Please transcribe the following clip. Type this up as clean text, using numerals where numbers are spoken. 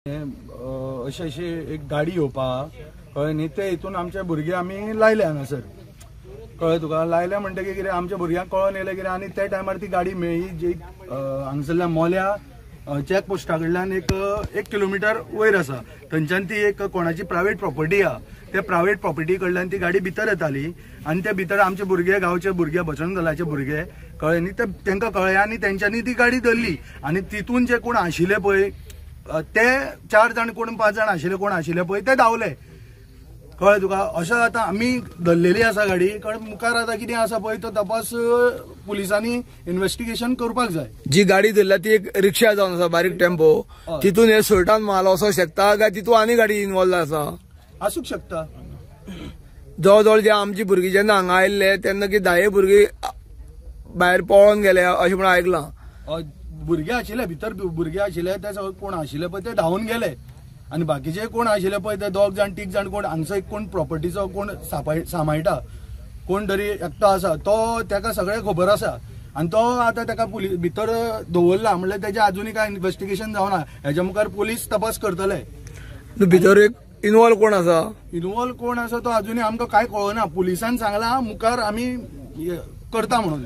अशी अशी एक गाडी येवपा कळ्ळें न्ही, ते हितून आमचे भुरगे आमी लायले हांगासर, कळ्ळें तुका. लायले म्हणटकीर कितें आमच्या भुरग्यांक कळोन येयलें कितें, आनी त्या टायमार ती गाडी मेळ्ळी जी हांगसरल्या मोल्या चॅक पोस्टा कडल्यान एक किलोमिटर वयर आसा. थंयच्यान ती एक कोणाची प्रायवेट प्रॉपर्टी आहा, त्या प्रायवेट प्रॉपर्टी कडल्यान ती गाडी भितर येताली आनी त्या भितर आमचे भुरगे, गांवचे भुरगे, बजरंग दलाचे भुरगे, कळ्ळें न्ही, ते तांकां कळ्ळें आनी तेंच्यांनी ती गाडी धरली. आनी तितून जे कोण आशिल्ले पळय ते 4 जाण कोण 5 जाण आशिल्ले, कोण आशिल्ले पळय ते धांवले, कळ्ळें तुका. अशें आतां आमी धरलेली आसा गाडी, कारण मुखार आतां कितें आसा पळय तो तपास पुलिसांनी इन्वेस्टिगेशन करपाक जाय. जी गाडी धरल्या ती एक रिक्षा जावन आसा, बारीक टेम्पो, तितून हे सुरटान माल वचोंक शकता काय तितून आनी गाडी इन्वॉल्व आसा? आसूंक शकता. जवळ जवळ जे आमची भुरगीं जेन्ना हांगा आयिल्ले तेन्ना की 10 भुरगीं भायर पळोवन गेले अशें म्हणून आयकलां. भुरगे आशिल्ले भितर, भुरगे आशिल्ले ते सगळे कोण आशिल्ले पळय ते धांवून गेले आनी बाकीचे कोण आशिल्ले पळय ते 2 जाण 3 जाण कोण हांगसो एक कोण प्रॉपर्टीचो कोण सांबाळटा कोण तरी एकटो आसा तो ताका सगळें खबर आसा आनी तो आतां ताका पुलीस भितर दवरला, म्हणल्यार तेजें आजुनूय कांय इन्वेस्टिगेशन जावना. हेच्या मुखार पुलीस तपास करतले. भितर एक इन्वॉल्व कोण आसा? इन्वॉल्व कोण आसा तो आजुनूय आमकां कांय कळना. पुलिसान सांगला मुखार आमी करता म्हणून.